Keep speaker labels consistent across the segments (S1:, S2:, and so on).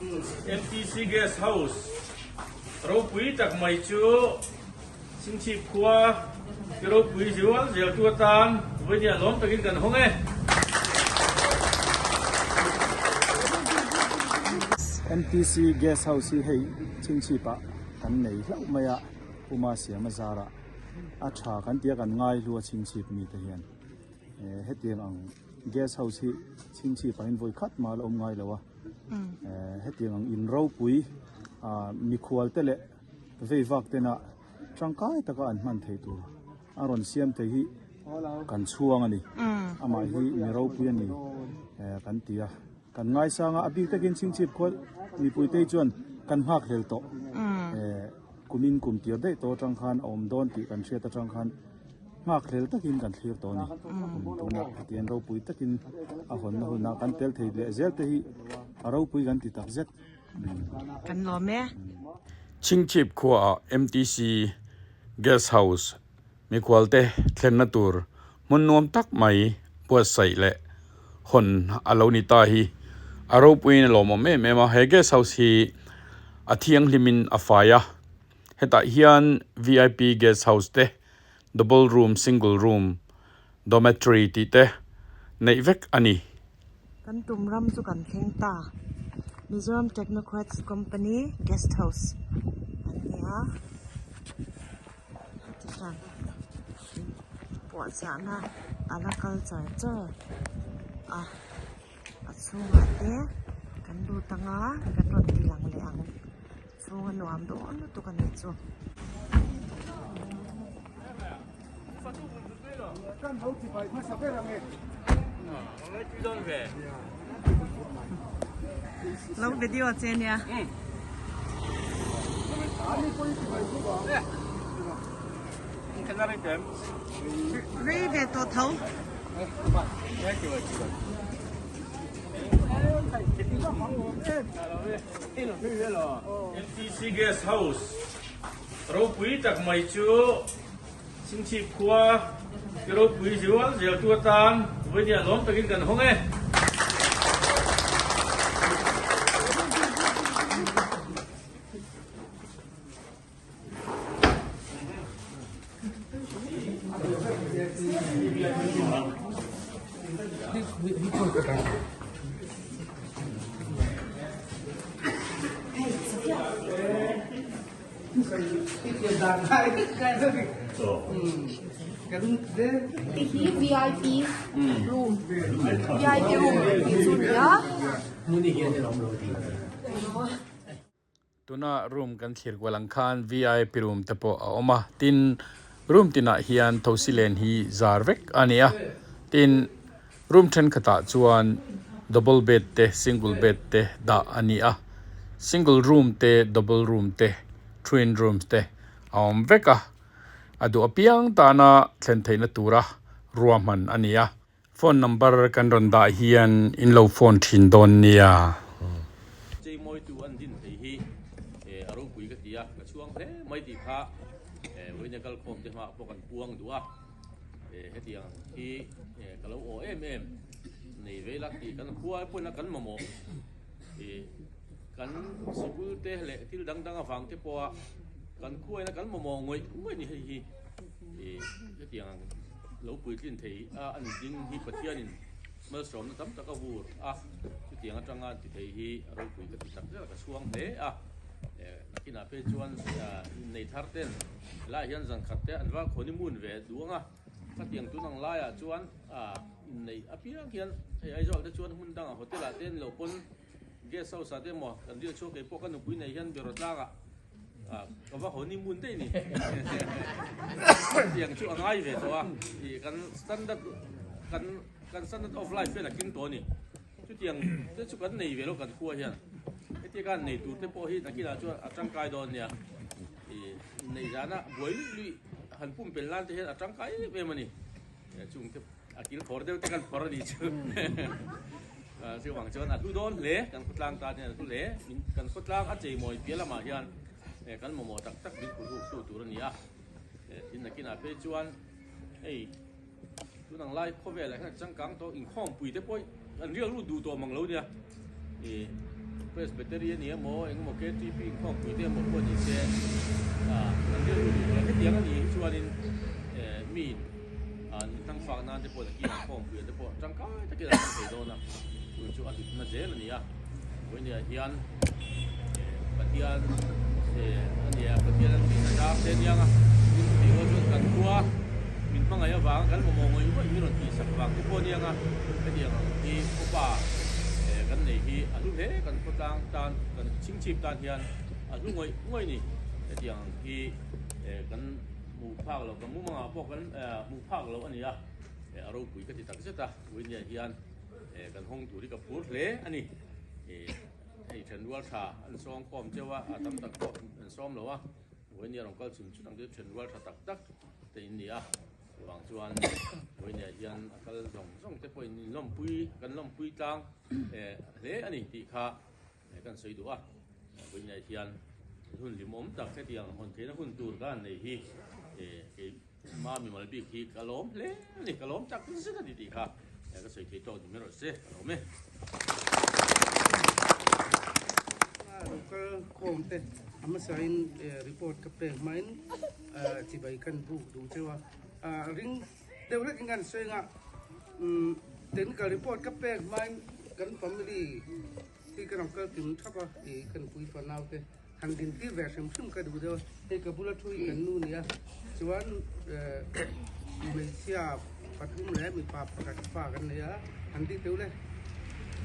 S1: MTC Guest House ropui tak mai chu Chhingchhip khua ti ropui zual zel tu atan vawinia lawm takin kan hawng e.
S2: MTC Guest House hi hei Chhingchhip ah kan nei hlauh mai a, Puma siam a zarah a tha kan tia kan ngai hlu a Chhingchhip mite hian hetiang ang Guest House hi Chhingchhip ah hian vawi khat mah la awm ngai lo a, hetiang ang in ropui mikhual te leh vei vak tena tangkai taka an hman theih tur a rawn siam thei hi kan chhuang a ni. Amah hi mi ropui a ni kan ti a, kan ngaisang a, a bik takin Chhingchhip khua mipuite hi chuan kan nghak hlel tawh. Kumin kum tir daih tawh atang khan a awm dawn tih kan hriat atang khan nghak hlel takin kan thlir tawh a ni. Tunah hetiang ropui takin a hawnna hunah kan tel thei leh zel te hi a ropui kan ti takzet.
S3: Kan lawm e.
S4: Chhingchhip khuaah MTC Guest House mikhualte thlenna tur hmun nuam tak mai buatsaih leh hawn a lo ni ta hi a ropuiin a lawmawm em em a. He Guest House hi a thianghlimin a fai a, hetah hian vip Guest House te, double room, single room, dormitory tih te neih vek a ni.
S3: Kan tum ram chu kan thleng ta. Mizoram Technocrats Company Guest House an ni a. Tichuan puahchahna a la kal char char a. A chhungah te kan lut anga kan rawn ti lang leh ang. Chhung a nuam dawn lutuk a nih chu. Lo video che nia. Rei ve tawh tho.
S1: MTC Guest House ropui tak mai chu Chhingchhip khua ti ropui zual zel tu atan vawinia lawm takin kan hawng e.
S5: Ti hi vip room vip room tih chu a ni a.
S4: Tuna room kan thlir kual ang khan vip room te pawh a awm a, tin room tinah hian thosi len hi zar vek a ni a, tin room thenkhatah chuan double bed te single bed te dah a ni a, single room te double room te twin rooms te a awm vek a, a duh apiang tana thlen theihna tura ruahman a ni a. Phone number kan rawn dah hian in lo phone thin dawn nia.
S1: Cheimawitu an din thei hi a ropui ka ti a, ka chhuang hle mai tih kha vawiin a kalkhawm te hmaah pawh kan puang duh a, hetiang hi ka lo aw em em nei ve ila tih kan khua pawhin a kan mamawh kan sikul te leh thil dang dang avang te pawha kan khuain a kan mamawh ngawih ngawih ni hei hi hetiang ang. Lo puitlin thei a an ding hi Pathianin malsawmna tam tak a vur a, chutiang atanga ti thei hi a ropui ka ti tak zet a, ka chhuang hle a. Nakinah phei chuan innei thar ten helaiah hian zan khat te an va honeymoon ve duh ang a, khatiang tun ang laiah chuan inneih apiang hian hei Aizawl te chuan hmun dangah hotel ah te an lo pawn guest house ah te emaw kan riak chhuak keipawh ka nupui nei hian beraw tlangah Ka va honeymoon daih ni. Tiang chu a ngai ve tawh a, ih kan standard kan kan standard of life hian a tling tawh a ni. Chutiang te chu kan nei ve lo kan khua hian. Hetia khan nei tur te pawh hi nakinah chuan a tangkai dawn nia. Ih neih zana buai luih luih han pumpelh nan te hian a tangkai em em a ni. Chung te a kil khawr deuh te kan phawrh a nih chu. Chuvang chuan a hlu dawn hle, kan khawtlang tan hian a hlu hle. Kan khawtlang a cheimawi piah lamah hian kan mamawh tak tak min phurhuk tu tur a ni a. Tin nakinah phei chuan hei tun ang lai khawvelah hian changkang tawh inkhawmpui te pawh an riak lut duh tawh mang lo nia. Presbytery a ni emaw eng emaw KTP inkhawmpui te emaw pawh ni se an rilru duh lo. Hetiang a nih hi chuanin miin an inhnangfak nan te pawh nakin an khawmpuia te pawh tangkai takin an hmang thei dawn a, chu chu a hlutna zel a ni a. Vawinia hian Pathian a nia Pathian an tihna zar te aniang a, tin chutih rual chuan kan khua min hmangaih avanga kan mamawh ngawih ngawih min rawn tihsak vang te pawh aniang a, hetiang ang hi khawpa kan nei hi a hlu hle kan khawtlang tan kan chhingchhip tan hian a hlu ngawih ngawih a ni. Hetiang ang hi kan hmuh phak loh kan mumangah pawh kan hmuh phak loh a ni a, a ropui ka ti takzet a, vawinia hian. Kan hawng tur hi ka phur hle a ni. Hei thenrual tha an sawm khawm cheu a, a tam tak pawh an sawm lo a. Vawinia rawn kal chhun chhun ang chu thenrual tha tak tak te in ni a. Chuvang chuan vawinia hian a kal zawng zawng te pawhin in lawmpui, kan lawmpui tlang hle a ni tih kha kan sawi duh a. Vawinia hian hun hlimawm tak hetiang hawn theihna hun tur ka han nei hi kei Ma mimal bik hi ka lawm hle a ni, ka lawm tak zet a ni tih kha ka sawi thei tawk ni mai rawh se, ka lawm e.
S6: Local khawm te a hmasain report ka pek hmain chibai kan buk duh cheu a, ring deuh hlekin kan sawi anga technical report ka pek hmain kan family hi ka rawn kal kim thap a, kan puipa naute. Han din tir ve hrim hrim ka duh deuh a, hei ka bula thu hi kan nu nia, chuan hmeichhia pathum leh mipa pakhat fa kan nei a, han ti teuh le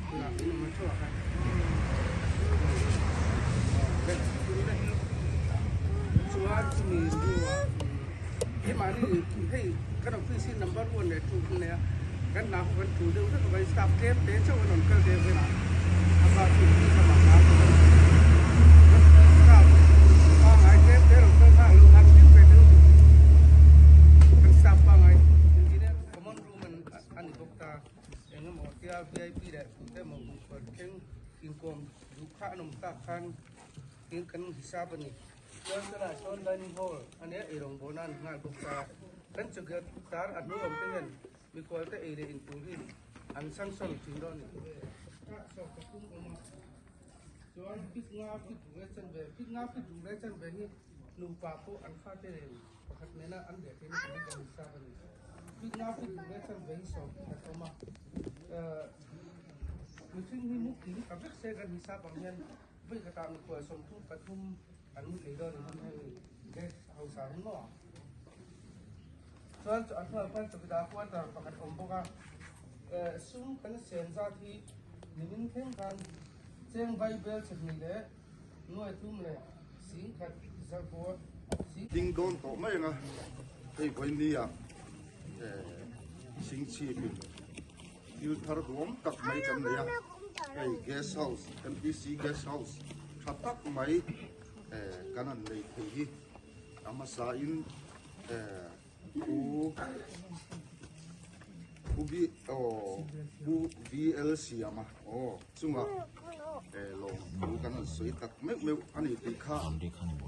S6: tunah min awm a theuh ah khan chuan chumi hnuah keimahni hei kan office hi number one leh two kan nei a, kan hna pawh kan tul deuh vek a, vai staff tlem te chauh an rawn kal deuh vel a, a bak chu office lamah hna an thawk a ni. Staff pangngai tlem te rawn kal kha a lo han ding ve deuh duh, kan staff pangngai engineer common room a ni bawk ta, eng emaw tia vip leh tute emaw hmuhchhuah thleng inkawm duh kha an awm tak khan tin kan hisap a ni. Chuan tunah sawn dining hall a nia eirawng bawhna an nghal bawk ta. Kan chawhgel tar a hnu awm te hian mikhual te ei leh in tur hi an sanction thin dawn a ni. Tah sawk ka tum awm a, chuan fit nga fit ruk leh chanve, fit nga fit ruk leh chanve hi nupa pawh an fate nen pakhat nena an leh theihna tur hi kan hisap a ni. Fit nga fit ruk leh chanve hi 11 awm a, mihring hi mukting ta vek se kan hisap ang hian Vawi khatah mikhual 33 an mu thei dawn in hei guest house ah hi maw? Chuan a hnuaiah khuan chawkidar quarter pakhat awm bawk a, sum kan sen zat hi nimin thleng khan cheng vai bel chhehnih leh nuai thum leh 10,000 zarkua sing
S7: Ding dawn tawh mai ang a, hei vawinia Singchhipin Thil thar duam tak mai kan nei a, hei guest house MTC guest house tha tak mai eh kan han nei thei hi a hmasa in eh u u b aw u VL siama aw chungah eh lawm thu kan han sawi tak meuh meuh a ni tih kha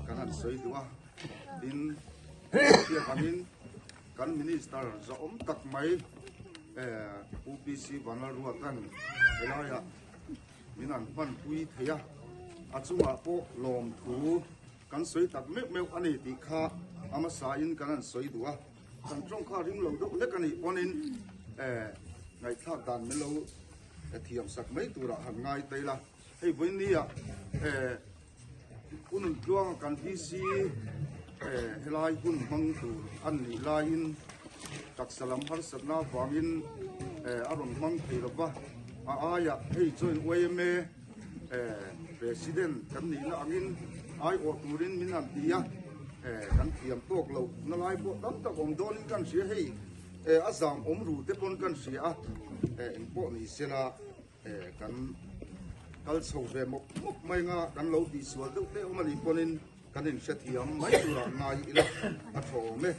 S7: kan han sawi duh a tin hriat angin Kan Minister zahawm tak mai Pu PC Vanlalruata'n helaiah min han hmanpui thei a, a chungah pawh lawmthu kan sawi tak meuh meuh a ni tih kha a hmasain kan han sawi duh a, kan tawng kha ring lo deuh hlek a nih pawnin ngaihthlak dan min lo thiamsak mai turah han ngai ta ila. Hei vawinia Pu Nuntluanga kan VC helai hun hmang tur an nih laiin taksa lam harsatna avangin a rawn hmang thei lo va, a aiah hei chuan yma President kan nihna angin aiawh turin min han ti a, kan thiam tawk loh na lai pawh tam tak awm dawnin kan hria hei a zam awm ru te pawn kan hria a, engpawh ni sela. Kan kal chho ve mawp mawp mai anga kan lo tihsual deuh te awm a nih pawhin kan inhrethiam mai turah ngai ila a tha awm e.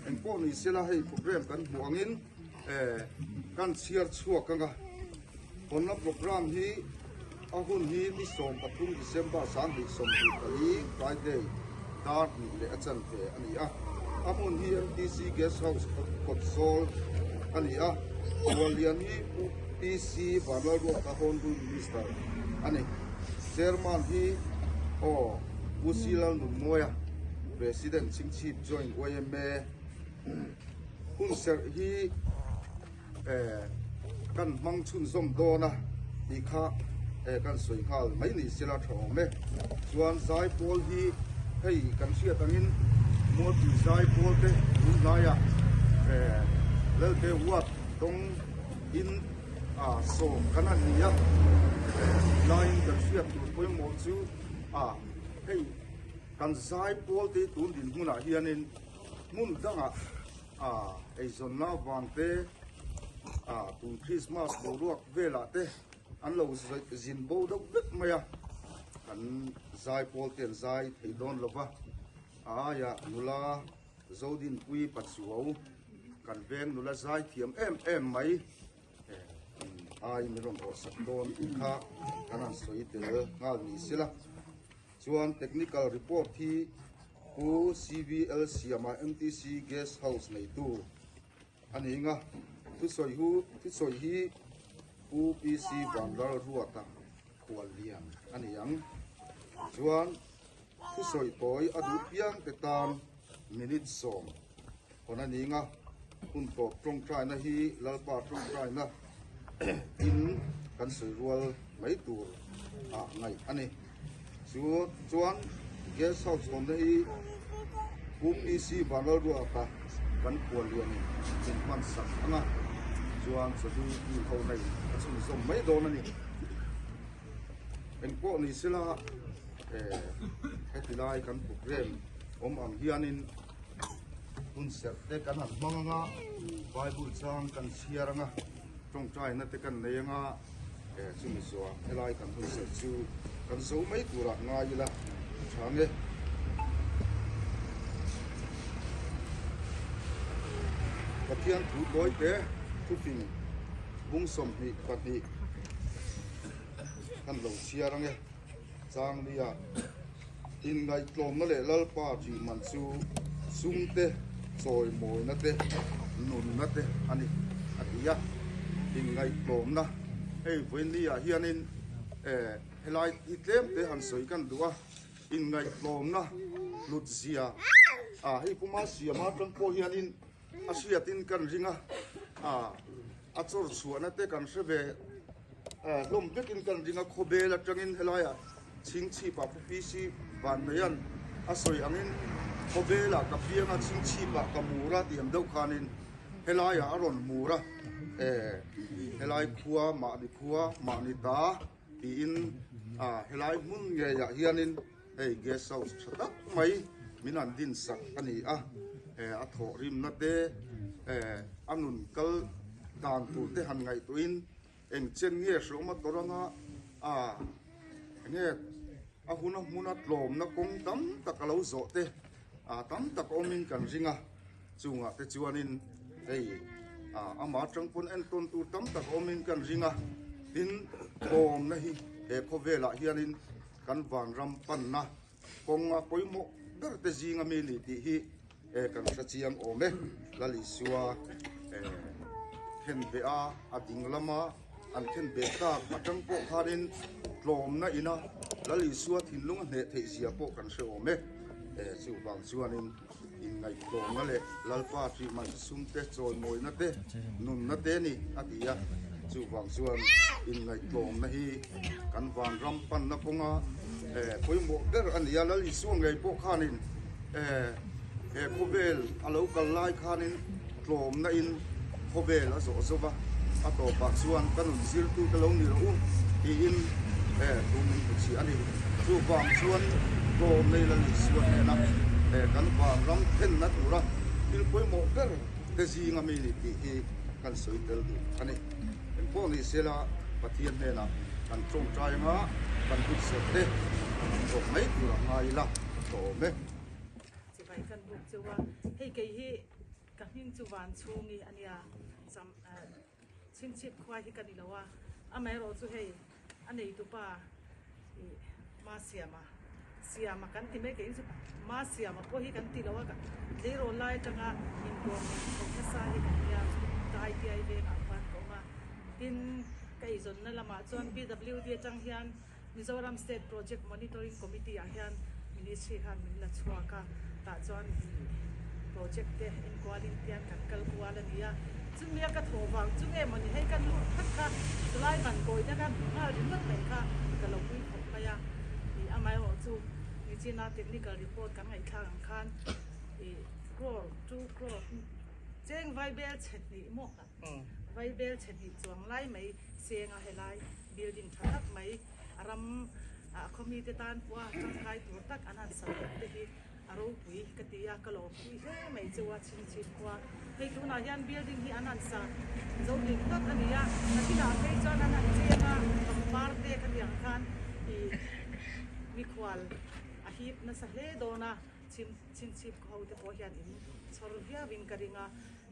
S7: Engpawh ni sela hei program kan hmuh angin kan chhiar chhuak anga hawnna program hi a hun hi ni 13 December 2024 Friday dar hnih leh a chanve a ni a. A hmun hi MTC Guest House Kawtzawl a ni a. Khuallian hi Pu PC Vanlalruata Hornbill Minister a ni. Chairman hi aw Pu C Lalnunmawia, President Chhingchhip Joint yma. Hunserh hi kan hmang chhunzawm dawn a tih kha kan sawi nghal mai ni sela tha awm e. Chuan zaipawl hi hei kan hriat angin Mualpui zaipawl te tun hnaiah Lelte Ward dawng in a sawm kan han ni a, laiin kan hriat tur pawimawh chu a hei kan zaipawl te tun dinhmunah hianin hmun dangah a eizawnna avang te a tun Christmas boruak velah te an lo zin bo deuh vek mai a, kan zaipawl te an zai thei dawn lova a aiah nula Zodinpui Pachuau kan veng nula zai thiam em em mai ai min rawn rawhsak dawn tih kha kan han sawi tel nghal ni sela. Chuan technical report hi Pu CVL Siama MTC Guest House neitu a ni anga thusawi hu thusawi hi Pu PC Vanlalruata khuallian a ni ang. Chuan thusawi tawi a duh piang te tan minute 10 hawn a ni anga hun tawp tawngtaina hi Lalpa tawngtaina in kan sawi rual mai tur ah ngaih a ni. Chu chuan guest house awmna hi Pu PC Vanlalruata kan khuallian in min hman sak ang a, chuan chawhnu kil ho na in a chhunzawm mai dawn a ni. Engpawh ni sela eh heti lai kan programme awm ang hianin hun serh te kan han hmang ang a, Bible chang kan chhiar ang a, tawngtaina te kan nei ang a. Chumi zuah helai kan hun serh chu kan zo mai turah ngai ila a tha nge. Pathian thu tawi te thufing bung 22 kan lo chhiar ange. Changlia inngaihtlawmna leh Lalpa tih man chu sum te, chawimawina te, nunna te a ni, a ti a. Inngaihtlawmna hei vawiinniah hianin helai hi tlem te han sawi kan duh a, inngaihtlawmna hlutzia a hei puma siama atang pawh hianin a hriatin kan ring a, a chawr chhuahna te kan hre ve hlawm vekin kan ring a, khawbel atangin helaiah chhingchhipah Pu PC Vanneia'n a sawi angin khawbelah ka piang a, chhingchhipah ka mur a tih ang deuh khanin helaiah a rawn mur a, helai khua mahni khua mahni ta tiin helai hmun ngeiah hianin Hei guest house tha tak mai min han din sak a ni a, a thawhrimna te a nun kal dan tur te han ngaihtuahin eng chen nge hreawm a tawrh anga a enge a huna hmuna tlawmna kawng tam tak a lo zawh te a tam tak awmin kan ring a, chungah te chuanin hei amah atang pawn entawn tur tam tak awmin kan ring a, tin tlawmna hi he khawvelah hianin. Kan vanram panna kawnga pawimawh ber te zinga mi ni tih hi kan hre chiang awm e. Lal Isua khen beh a, a ding lama an khen beh tak atang pawh khanin tlawmna ina Lal Isua thinlung a hneh theih zia pawh kan hre awm e. Chuvang chuanin inngaihtlawmna leh Lalpa ṭihman sum te, chawimawina te, nunna te ni a ti a. Chuvang chuan inngaihtlawmna hi kan vanram panna kawnga pawimawh ber a ni a. Lal Isua ngei pawh khanin he khawvel a lo kal lai khanin tlawmna in khawvel a zawh zo va, a tawpah chuan ka nun zirtute lo ni rawh u tiin thu min hmu chhiah a ni. Chuvang chuan tlawm nei Lal Isua hnena kan vanram thenna tura thil pawimawh ber te zinga mi ni tih hi kan sawi tel duh a ni. Engpawh ni sela Pathian hnenah kan tawngtai anga kan hutserh te zawk mai turah ngai ila a tlawm e.
S8: Chibai kan buk cheu a, hei kei hi Ka hming chu Vanchhungi a nia, cham chhingchhip khua hi ka ni lo a, amaherawh chu hei a neitupa ih Masiama, Siama kan ti mai keiin chu Masiama pawh hi kan ti lo a, tleirawl lai atanga inkawm thawk nasa hi kan nia, Taipiai vengah khuan ka awm a, tin ka eizawnna lamah chuan PWD atang hian. Mizoram State Project Monitoring Committee ah hian Ministry khan min la chhuak a, tah chuan ih project te enkualin tian kan kal kual a ni a. Chumi a ka thawh vang chu nge mawni hei kan lut phat kha chulai van kawi te khan hmu nghal ringawt mai kha ka lo pui khawp mai a. Ih amaherawh chu nichina technical report kan ngaihthlak ang khan ih crore two crore cheng vaibel chhe hnih maw vaibel chhe hnih chuang lai mai senga helai building tha tak mai a ram ah khawmite tan pawha tangkai tur tak an han sak bawk te hi a ropui ka ti a, ka lawmpui hle mai cheu a chhingchhip khua. Hei tunah hian building hi an han sa zo hlim tak a ni a, nakinah phei chuan an han cheng a, pangpar te khatiang khan ih mikhual a hip nasa hle dawn a, chhim chhingchhip khaw ho te pawh hian in chhawr viau in ka ring a,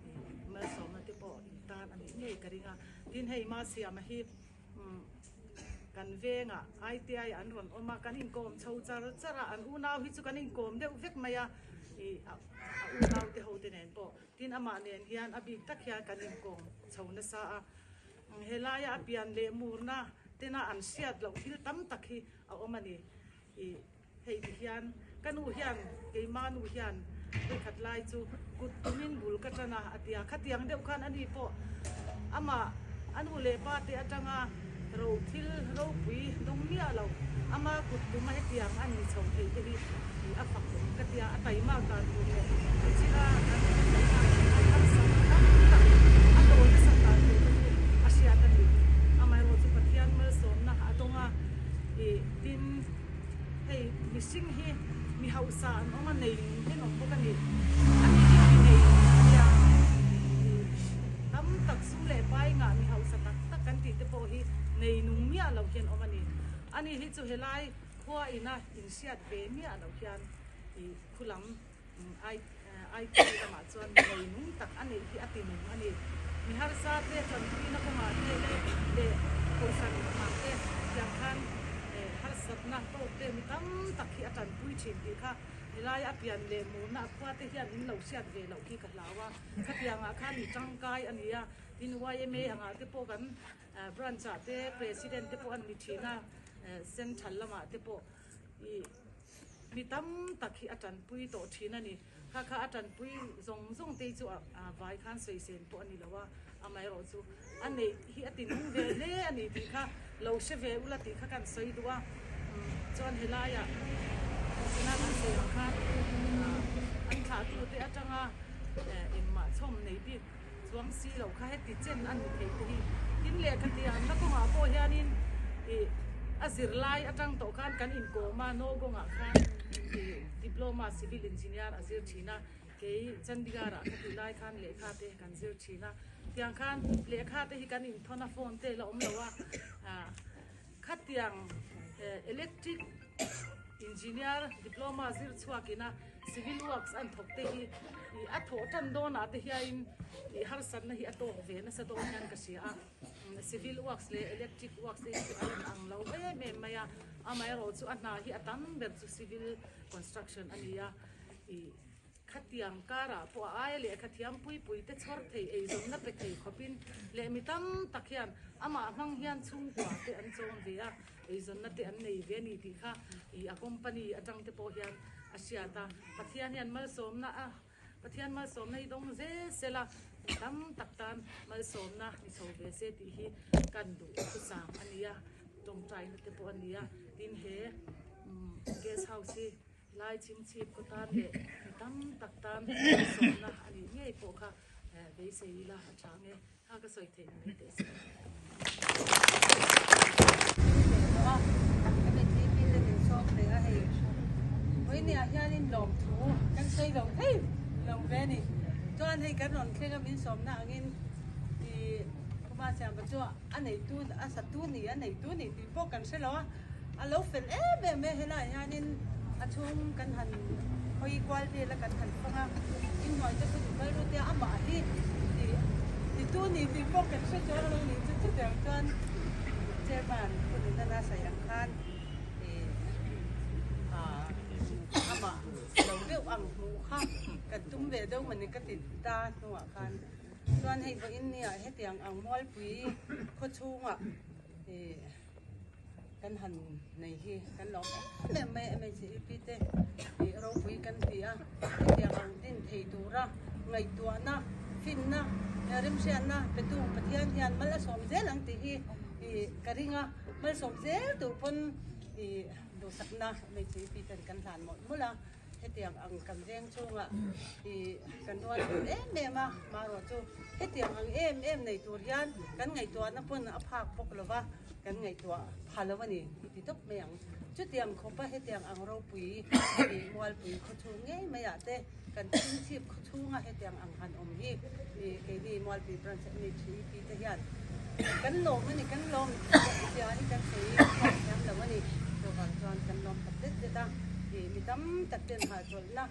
S8: ih malsawmna te pawh in tan a nih ngei ka ring a, tin hei Masiama hi. Kan vengah ITI an rawn awm a, kan inkawm chho char char a, an unau hi chu kan inkawm deuh vek mai a, ih a unau te ho te nen pawh. Tin amah nen hian a bik tak hian kan inkawm chho nasa a, helaia a pian leh murna tena an hriat loh thil tam tak hi a awm a ni. Ih hei ti hian ka nu hian keima nu hian vawikhat lai chu kut tumin bul ka tan a a ti a, khatiang deuh khan ani pawh amah a nu leh pa te atanga ro thil ropui dawng miah lo ama kut tuma hetiang a ni chho thei te hi ih a fak awm ka tia, a taimak dan tur leh chila kan taimak dan khan harsatna tam tak a dawn nasa dan tur te chu a hriat a ni. Amaherawhchu Pathian malsawmna a dawng a. Ih tin hei mihring hi mi hausa an awm a nei nung hian awm bawk a ni. A ni hi mi nei nung a nia. Ih tam tak sum leh pai ngah mi hausa tak tak kan tih te pawh hi nei nung miah lo hian awm a ni. A ni hi chu helai khua ina inhriat ve miah lo hian ih khulam IT lamah chuan mi nei nung tak a neih hi a ti nung a ni. Mi harsa te tanpuina kawngah te leh kohhran ah te tiang khan harsatna tawk te mi tam tak hi a tanpui thin tih kha helaia a pian leh murna a khua te hian in lo hriat ve loh khi ka hlau a. Khatiangah khan mi tangkai a ni a, tin yma angah te pawh kan branch ah te president te pawh an ni thin a, central lamah te pawh ih. Mi tam tak hi a tanpui tawh thin a ni. Kha kha a tanpui zawng zawng te hi chu a vai khan sawisel pawh a ni lo a, amaherawh chu a neih hi a ti nung ve hle a ni tih kha lo hre ve ula tih kha kan sawi duh a. Chuan helaiah tuna kan sawi ang khan an thlahtute atanga engmah chhawm nei bik Chuang si lo kha heti chen a ni thei te hi tin lehkha thiamna kawngah pawh hianin ih a zirlai atang tawh khan kan inkawm a Nowgong-ah khan ih diploma civil engineer a zir thin a kei Chandigarh-ah ka tih lai khan lehkha te kan zir thin a tiang khan lehkha te hi kan inthawn a phone te la awm lo a ah Khatiang electric engineer diploma zir chhuakin a civil works an thawk te hi ih a thawh tan dawnah te hiain ih harsatna hi a tawk ve nasa dawn hian ka hria a, civil works leh electric works te hi chu a inang lo em em mai a, amaherawhchu a hna hi a tam ber chu civil construction a ni a ih. Khatiang karah pawh a aia lehkha thiam pui pui te chhawr thei eizawnna pe thei khawpin leh mi tam tak hian amah hmang hian chhungkua te an chawm ve a, eizawnna te an nei ve a ni tih kha ih a company atang te pawh hian a hriat a. Pathian hian malsawmna a Pathian malsawmna hi dawng zel sela mi tam tak tan malsawmna ni chho ve se tih hi kan duh thusam a ni a, tawngtaina te pawh a ni a. Tin he guest house hi Lai chhingchhip khaw tan leh mi tam tak tan hmasawnna a nih ngei pawh kha beisei ila a tha ang e. Kha ka sawi theih na mai teh se.
S9: Kan sawi lo thei lo ve a ni. Chuan hei kan rawn thleng a min sawmna angin ih Khuma Siamba chu a neitu a satu ni a neitu ni tih pawh kan hre lo a. A lo fel em em e, helaiah hianin a chhung kan han hawi kual vel a kan han fang a, inhnuai te pawh duh kal rut e, amah hi tih titu ni tih pawh kan hre chuang lo ni chu chutiang chuan chairman hun in a sawi ang khan ih ah amah lo deuh ang hmuh kha kan tum ve deuh mawni ka ti ta hnuah khan chuan hei vawiin nia hetiang ang mualpui khawchhungah ih. Kan han nei hi kan lawm em em mai a MHEP te ih ropui kan ti a, hetiang ang din thei tura ngaihtuahna, finna, remhriatna petu Pathian hian mal a sawm zel ang tih hi ih ka ring a, malsawm zel tur pawn ih duhsakna MHEP ten kan hlan mawlh mawlh a. Hetiang ang kan veng chhungah ih kan rual tur em em a, marawh chu hetiang ang em em nei tur hian kan ngaihtuahna pawn a phak bawk lo va, kan ngaihtuah pha lo a ni i ti tawp mai ang. Chutiang khawpa hetiang ang ropui ih Mualpui khawchhung ngei maiah te kan chhingchhip khawchhunga hetiang ang han awm hi ih keini Mualpui Branch MHEP te hian kan lawm a ni, kan lawm zia hi kan sawi chhuak thiam lo a ni. Chuvang chuan kan lawm tak zet zet a, ih mi tam tak ten hahchawlhna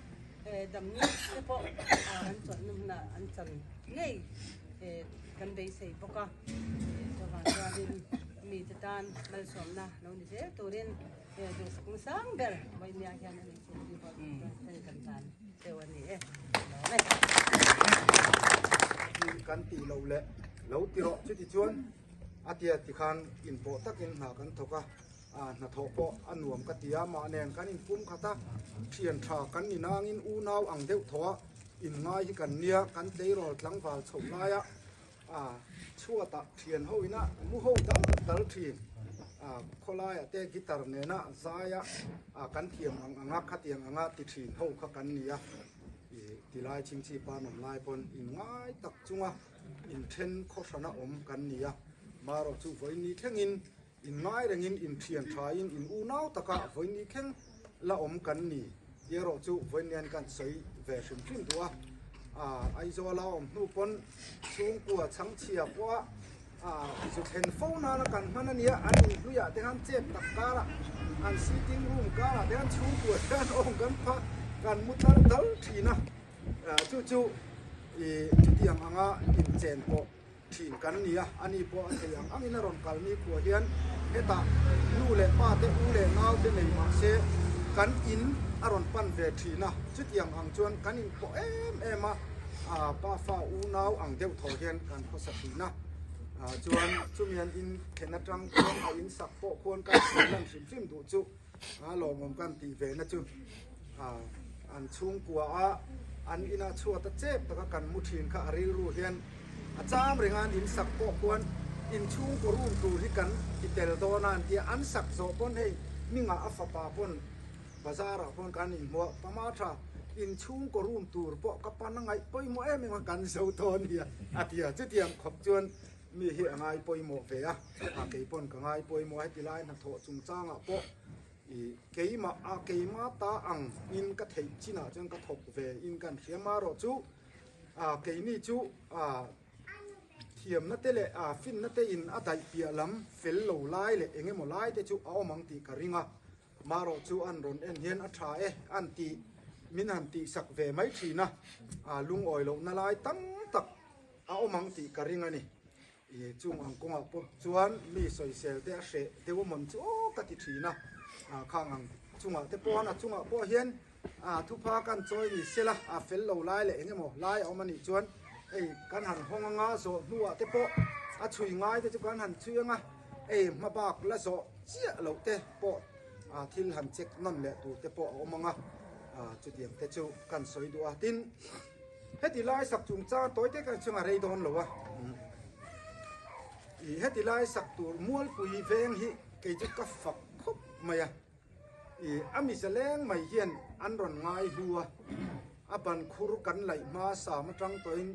S9: damna te pawh an chawlhna hmunah an chan ngei kan beisei bawk a. Chuvang chuanin mite tan malsawmna lo ni zel turin duhsakna sang ber Vawinia hian a ni chu tih pawh chuan kan tan deuh a ni e. Lawm e.
S7: Kan tih loh leh lo ti rawh chuti chuan a tia tikhan inpawh takin hna kan thawk a, hnathawh pawh a nuam ka ti a, mah nen kan inpum khat a, thian tha kan ni nangin unau ang deuh thaw a inngai hi kan nia, kan tleirawl tlangval chhoh laia A chhuatah thian ho ina mu ho dal dal thin. A khawlaiah te guitar nena zaia a kan thiam ang anga khatiang anga ti thin ho kha kan ni a. I tilai chingchi pa nawm lai pawn in ngai tak chunga inthen khawhrana awm kan ni a. Marawh chu vawiin ni thlengin In ngai rengin in thian thain in unau taka vawiin thleng la awm kan ni tih erawh chu vawiin hian kan sawi ve hrim hrim duh a. Aizawl a awm hnu pawn chhungkua chhangchhia pawha zu thlen fo nana kan hman a nia, an inhluiah te khan chep tak karah an sitting room karah te khan chhungkua te khan awm kan pha kan mu tlar dal thin a, chu chu chutiang anga inchen pawh. Thin kan ni a, ani pawh a thei ang angin a rawn kal ni khuah hian hetah nu leh pa te, u leh nau te nei mah se kan in a rawn pan ve thin a, chutiang ang chuan kan in pawh em em a, pa fa u nau ang deuh thaw hian kan khawsa thin a, chuan chumi an in thlen atang chuan a in sak pawh khuan kan sawi lan hrim hrim duh chu. A lawmawm kan tih ve na chu an chhungkua a an ina chhuat a chep taka kan mu thin kha a rilru hian a cham reng a an in sak pawh khuan in chhungkaw room tur hi kan ti tel dawn a an tia an sak zawh pawn hei hmingah a fapa pawn bazar ah pawn kan inhmuah pama tha in chhungkaw room tur pawh ka pan a ngaih pawimawh em em a kan zo dawn nia a tia chutiang khawp chuan Mi hi a ngai pawimawh ve a, a kei pawn ka ngai pawimawh a, heti lai hnathawh chungchangah pawh i keimah a keima ta ang in ka theih chinah chuan ka thawk ve in kan hria marawh chu a keini chu a thiamna te leh a finna te in a daih piah lam fel lo lai leh eng emaw lai te chu a awm ang tih ka ring a, marawh chu an rawn en hian a tha e an tih min han tihsak ve mai thin a, a lungawi lohna lai tam tak A awm ang tih ka ring a ni. I chung ang kawngah pawh chuan mi sawisel te a hreh deuh a mawn chu aw ka ti thin a. Khang ang chungah te pawh a chungah pawh hian thupha kan chawi ni sela a fel lo lai leh eng emaw lai a awm a nih chuan hei kan han hawng anga zawh hnuah te pawh a chhui ngai te chu kan han chhui anga hei hmabak la zawh chiah loh te pawh thil han check nawn leh tur te pawh a awm anga chutiang te chu kan sawi duh a. Tin. Heti lai sak chungchang tawi te kan chunga rei dawn lo a. I heti lai sak tur mualpui veng hi kei chu ka fak khawp mai a. I a misa leng mai hian an rawn ngai hlu a. A ban khur kan laih hma sam atang tawhin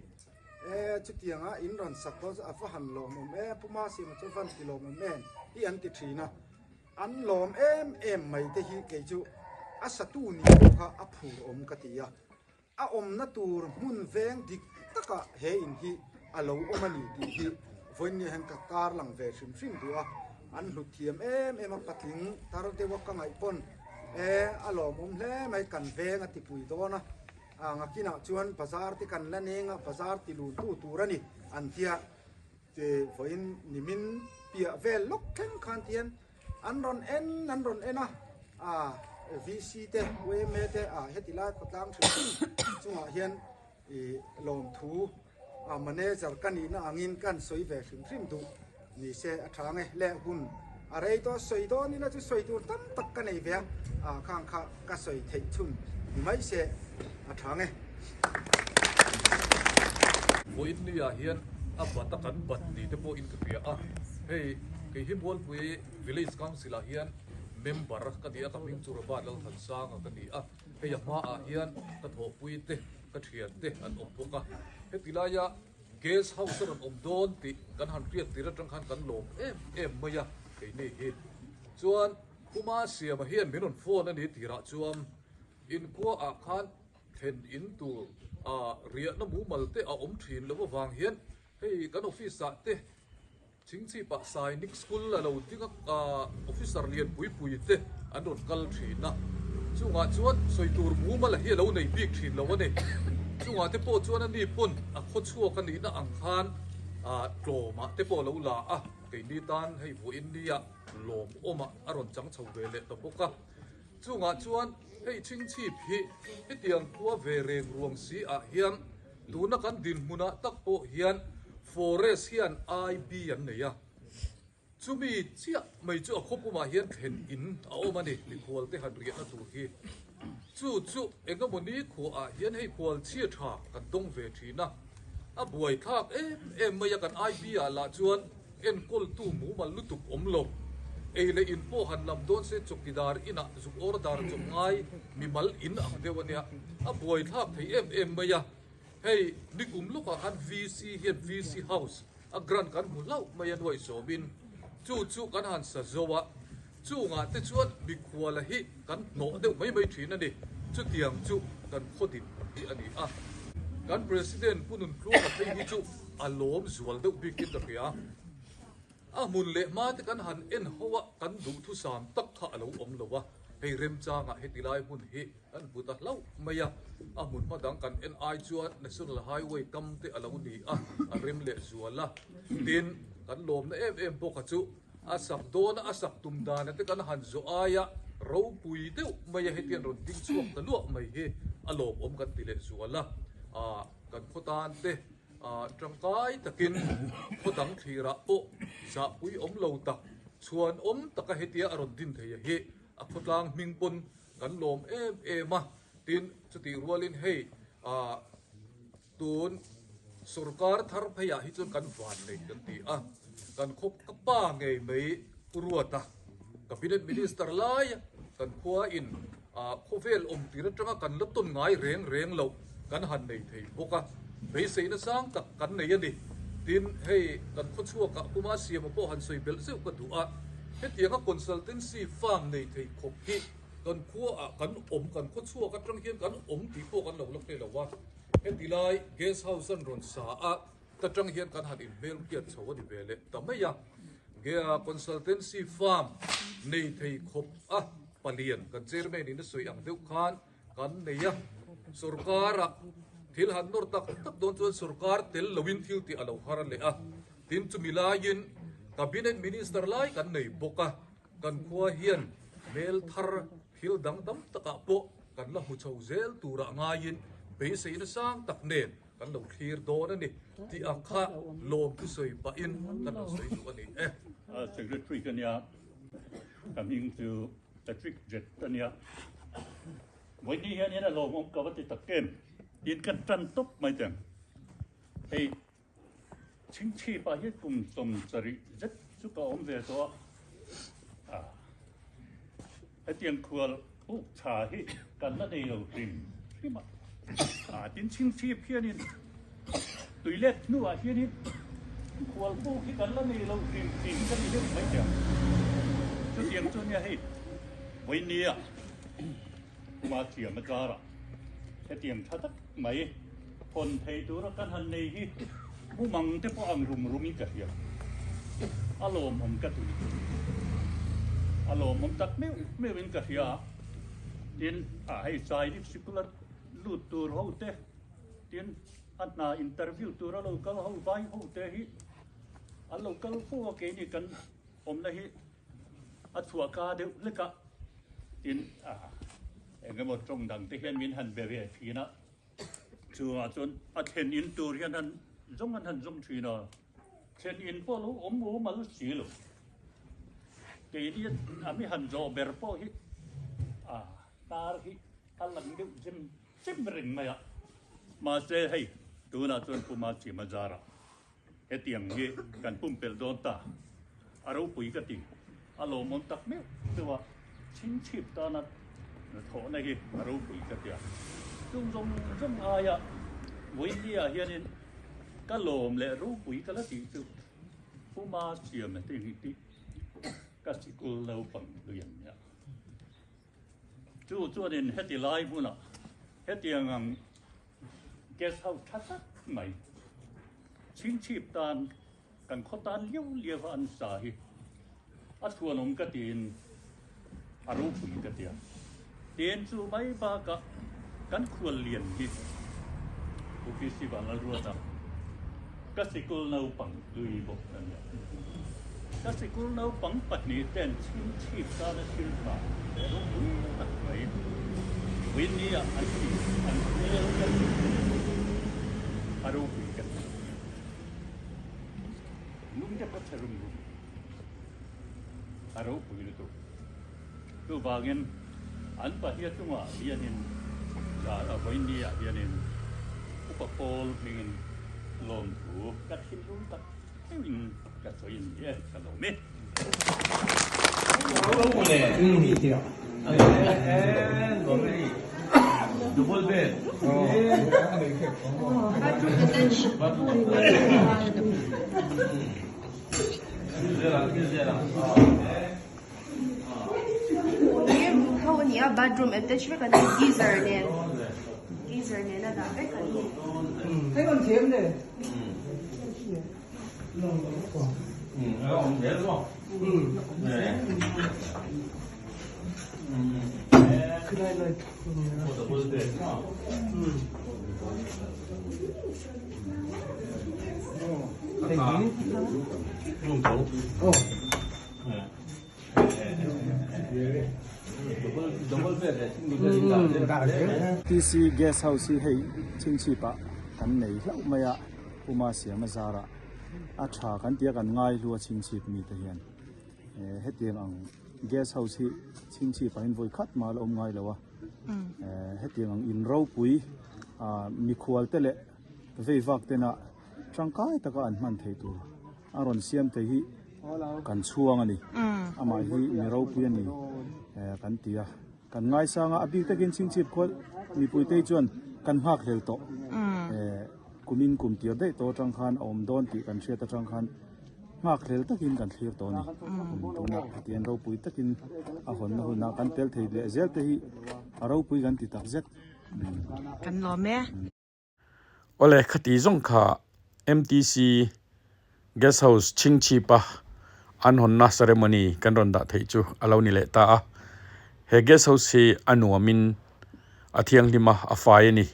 S7: e chutianga in rawn sak dawn chu a va han lawmawm e Pu Masima chu van ti lawmawm em hi an ti thin a. An lawm em em mai te hi kei chu a satu ni pawh kha a phur awm ka ti a. A awmna tur hmun veng dik takah he in hi a lo awm a ni tih hi vawiin hian ka tarlang ve hrim hrim duh a, an hlut thiam em em a, patling tar deuh a ka ngaih pawn e a lawmawm hle mai, kan veng a tipui dawn a, ngakinah chuan bazar te kan la neng a, bazar ti lun tu tur a ni an tia. Che vawiin nimin piah vel lawk thleng khan tihian an rawn en an rawn en a, ah VC te yma te ah heti lai khawtlang hrim hrim chungah hian ih lawmthu ah manager ka nihna angin kan sawi ve hrim hrim duh ni se a tha ang e leh hun.
S10: A rei tawh sawi dawn ila chu sawi tur tam tak ka nei ve a, ah khang kha ka sawi theih chhun ni mai se a tha nge.
S11: Vawiin ni ah hian a bat a kan bat ni te pawhin ka hria a, hei kei hi Mualpui Village Council ah hian member ka ni a, ka hming chu Robert Lalthansanga ka ni a, hei a hma ah hian ka thawhpui te ka thian te an awm bawk a, heti laia Guest house a rawn awm dawn tih kan han hriat tir atang khan kan lawm em em mai a keini hi. Chuan Puma Siama hian min rawn phone a ni tirah chuan inkhua ah khan thlen in tur ah riahna mumal te a awm thin loh avang hian hei kan office ah te Chingchhipah Sainik School a lo ding a, officer lian pui pui te an rawn kal thin a, chungah chuan sawi tur mumal a hi a lo nei bik thin lo a ni. Chungah te pawh chuan ani pawn a khaw chhuak a nihna ang khan tlawmah te pawh a lo la a, keini tan hei vawiin nia lawmawmah a rawn chang chho ve leh ta bawk a. Chungah chuan hei Chingchhip hi hetiang khua ve reng ruang si ah hian Tuna kan dinhmunah tak pawh hian Forest hian IB an nei a, chumi chiah mai chu a khawpumah hian thlen in a awm a ni, mikhual te han riahna tur hi. Chu chu engemaw ni khuaah hian hei khual chhia tha kan dawng ve thin a, a buaithlak em em mai a, kan IB ah lah chuan enkawltu mumal lutuk awm lo. Ei leh in pawh han lam dawn se chawkidar inah zuk order chawp ngai mimal in ang deuh a nia, a buaithlak thei em em mai a. Hei nikum lawkah khan VC hian VC House a grant kan hmu hlauh mai a nuaih zawmin chu chu kan han sa zo a, chungah te chuan mikhuala hi kan hnawh deuh mai mai thin a ni. Chutiang chu kan khaw din hi a ni a. Kan President Pu Nuntluanga phei hi chu a lawm zual deuh bikin ka hria. A hmun leh hma te kan han en ho a, kan duhthusam tak kha a lo awm lo a, hei remchangah heti lai hmun hi kan hmu ta hlauh mai a, a hmun hma dang kan en ai chuan National Highway kam te a lo ni a, a rem leh zual a, tin kan lawmna em em bawk a chu a sak dawn a, a sak tum dana te kan han zawh aia ropui deuh mai a hetiang rawn ding chhuak ta luah mai hi a lawmawm kan ti leh zual a, kan khaw tan te. Tangkai takin khaw dang thlirah pawh zahpui awm lo tak, chhuan awm taka hetia a rawn din thei a hi a khawtlang hming pawn kan lawm em em a. Tin, chutih rualin hei tun sorkar thar pheiah hi chuan kan van nei kan ti a, kan khaw ka pa ngei mai Pu Ruata, Cabinet Minister laia kan khuain Khawvel awm tir atanga kan la tawn ngai reng reng loh kan han nei thei bawk a, beiseina sang tak kan nei a ni. Tin, hei kan khawchhuakah Puma Siama pawh han sawi belh zeuh ka duh a, hetianga consultancy firm nei thei khawp hi kan khuaah kan awm, kan khawchhuak atang hian kan awm tih pawh kan lo la hre lo a. Heti lai guest house an rawn sa a, ta tang hian kan han inhmelhriat chho a ni ve leh ta mai a. Gea consultancy firm nei thei khawp a palian kan chairman in a sawi ang deuh khan kan nei a, sorkar ah thil han nawr tak tak dawn chuan sorkar tel loin thil tih a lo har leh a, tin chumi laiin cabinet minister lai kan nei bawk a, kan khua hian hmel thar thil dang tam takah pawh kan la hmu chho zel turah ngaiin beiseina sang tak nen kan lo thlir dawn a ni tih ang kha lawm thusawi pahin kan rawn sawi duh a ni e.
S12: Secretary ka nia, ka hming chu Patrick Jett a nia. Vawiin hianin a lawmawm ka va ti tak em? Tin ka tan tawp mai teng. Hei Chhingchhipah hian kum 70 zet chu ka awm ve tawh a. Hetiang khual buk tha hi kan la nei lo hrim hrim a. Tin Chhingchhip hianin tuilet hnuah hianin khual buk hi kan la nei lo hrim hrim ka ti deuh mai teh ang. Chutiang chu nia hei vawinia Kuma thiam a tlar a, hetiang tha tak mai hawn thei tura kan han nei hi mumang te pawh ang rum rum in ka hria. A lawmawm ka ti. A lawmawm tak meuh meuh in ka hria. Tin, ah hei Sainik sikul a lut tur ho te, tin a hna interview tura lo kal ho vai ho te hi an lo kal fo a keini kan awmna hi a chhuah ka deuh hlek a, tin eng emaw tawng dang te hian min han be ve thin a, chungah chuan a thlen in tur hian han zawng an han zawng thin a, thlen in pawh a lo awm awm a la si lo. Keini a mi han zawh ber pawh hi a tar hi a lang deuh zem zem reng mai a. Mahse hei tunah chuan Puma Chima zarah hetiang hi kan pumpelh dawn ta. A ropui ka ti. A lawmawm tak meuh deuh a, chhingchhip tana thawhna hi a ropui ka ti a. Chung zawng zawng aia Vawinia hianin ka lawm leh ropui ka la tih chu Puma siam te hi tih ka sikul naupang hlui an nia. Chu chuanin heti lai hmunah hetiang ang guest house tha tak mai chhingchhip tan Kan khaw tan liau liau a an sa hi a chhuanawm ka tiin a ropui ka tia. Tin chu mai bakah kan khual lian hi Pu PC Vanlalruata ka sikul naupang hlui bawk a nia. Ka sikul naupang pahnih ten chhingchhip tana thil tha leh ropui tak mai Winnie-ah an ti an hmel ka ti a ropui ka ti. Lung te pawh chhe rum rum a ropui lutuk. Chuvangin an pahnih chungah hianin zan a vawiin ah hianin upa pawl hmingin lawmthu ka thinlung tak deuhin ka sawi a ni e, ka lawm e.
S5: Ho a ni a bathroom attach vek a ni geyser nen geyser nen a dah vek a ni.
S2: TC Guest House hi hei chhingchhip ah kan nei hlauh mai a. Puma siam a zarah a tha kan tia kan ngai hlu a chhingchhip mite hian eh hetiang ang guest house hi chhingchhip ah hian vawi khat mah la awm ngai lo a eh hetiang ang in ropui ah mikhual te leh vei vak tena tangkai taka an hman theih tur a rawn siam thei hi kan chhuang a ni amah hi mi ropui a ni eh kan ti a. Kan ngaisang a, a bik takin chhingchhip khaw mipuite hi chuan kan nghak hlel tawh. Kumin kum tir daih tawh atang khan a awm dawn tih kan hriat atang khan nghak hlel takin kan thlir tawh a ni. Tunah hetiang ropui takin a hawnna hunah kan tel thei leh zel te hi a ropui kan ti tak zet.
S3: Kan lawm e.
S4: Awle khati zawng kha MTC Guest House chhingchhipa an hawnna ceremony kan rawn dah theih chu a lo ni leh ta a. He guest house hi a nuamin a thianghlim a, a fai a ni.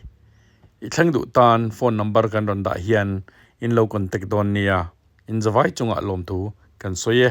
S4: I thleng duh tan phone number kan rawn dah hian in lo contact dawn nia. Inzavai chungah lawmthu kan sawi e.